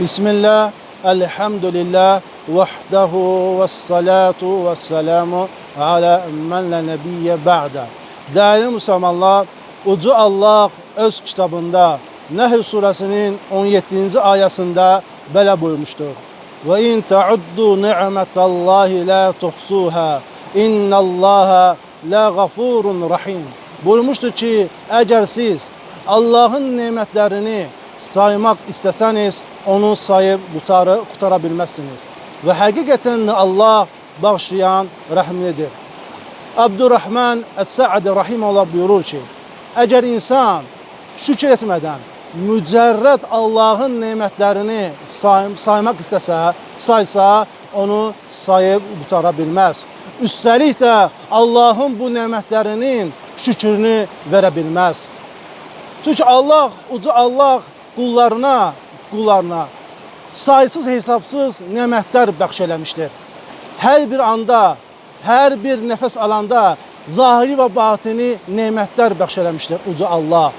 Bismillah, elhamdülillah, vahdehu ve salatu ve selamu ala men la nebiyye ba'de. Değerli Müslümanlar, Ucu Allah öz kitabında Nəhl suresinin 17. ayəsində belə buyurmuşdur. Ve in ta'uddu ni'metallahi la tuhsuha. İnnallaha la gafurun rahim. Buyurmuşdur ki, əgər siz Allahın nemətlərini saymaq istəsəniz, onu sayıb qutara bilməzsiniz. Və həqiqətən də Allah bağışlayan rəhimlidir. Abdurrahman Əs-Sa'di rahimehullah buyurur ki, əgər insan şükür etmədən mücərrəd Allahın nemətlərini saymaq istəsə, saysa, onu sayıb qutara bilməz. Üstəlik də Allahın bu nemətlərinin şükrünü verə bilməz. Çünki Allah, uca Allah qullarına saysız hesabsız nemətlər bəxş eləmişdir. Hər bir anda, hər bir nəfəs alanda zahiri və batini nemətlər bəxş eləmişdir uca Allah.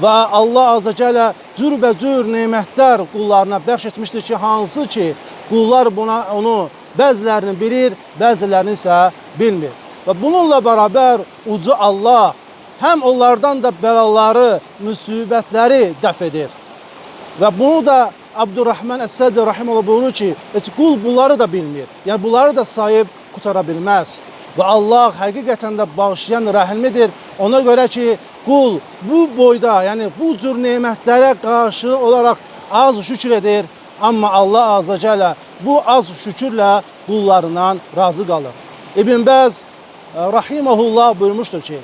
Və Allah azə cəllə cürbəcür nemətlər qullarına bəxş etmişdir ki, hansı ki qullar buna onu bəzilərini bilir, bəzilərini isə bilmir. Və bununla beraber uca Allah həm onlardan da bəlaları, müsibətləri dəf edir. Və bunu da Abdurrahman Əs-Sa'di rahimehullah buyurur ki, heç qul bunları da bilmir. Yəni bunları da sayıb qutara bilməz. Və Allah həqiqətən də bağışlayan rəhimlidir. Ona görə ki, qul bu boyda, yəni bu cür nemətlərə qarşı olaraq az şükür edir. Amma Allah azə cəllə bu az şükürlə qullarından razı qalır. İbn Bəz rahimehullah buyurmuşdur ki,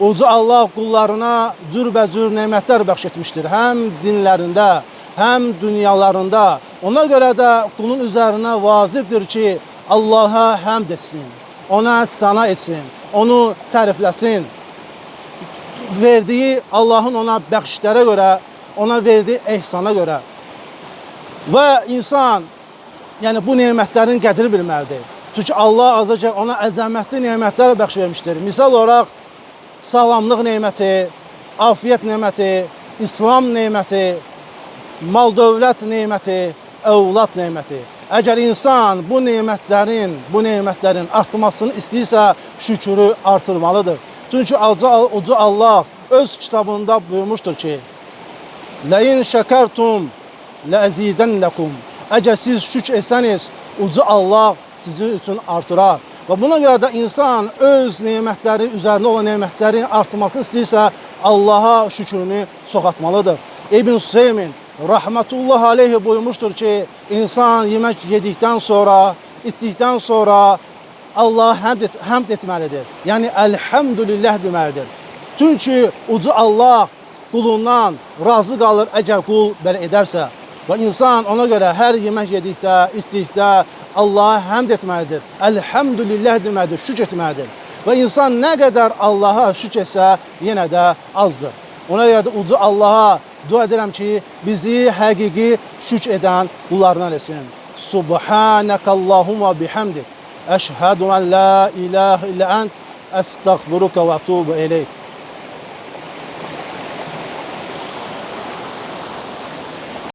uca Allah qullarına cürbəcür nemətlər bəxş etmişdir. Həm dinlərində, həm dünyalarında. Ona görə də qulun üzərinə vacibdir ki, Allaha həmd etsin, ona sana etsin, onu tərifləsin. Verdiyi Allahın ona bəxşişlərə görə, ona verdiyi ehsana görə. Və insan yəni bu nemətlərin qədrini bilməlidir. Çünki Allah azə cəll ona əzəmətli nemətlər bəxş etmişdir. Misal olaraq sağlamlıq neməti, afiyyət neməti, İslam neməti, mal dövlət neməti, övlad neməti. Əgər insan bu nemətlərin artmasını istəyirsə, şükürü artırmalıdır. Çünki uca Allah öz kitabında buyurmuşdur ki, Ləin şəkərtum ləəzidənləkum. Əgər siz şükr etsəniz, uca Allah sizin üçün artırar. Və buna görə də insan öz nemətləri, üzərində olan nemətlərin artmasını istəyirsə, Allaha şükrünü çoxaltmalıdır. İbn Hüseymin rahmetullah aleyhi buyurmuşdur ki, insan yemək yedikdən sonra, içdikdən sonra Allaha həmd etməlidir. Yəni əlhəmdülillah deməlidir. Çünki uca Allah qulundan razı qalır əgər qul belə edərsə. Və insan ona görə hər yemək yedikdə, içdikdə Allaha həmd etməlidir. Əlhəmdülillah deməlidir, şükr etməlidir. Və insan nə qədər Allaha şükr etsə, yenə də azdır. Ona görə də uca Allaha dua edirəm ki, bizi həqiqi şükr edən qullarından etsin. Subhanəkallahumma bihamdik. Əşhədu ən la ilahə illə ənt. Əstəğfiruka və ətubu eleyk.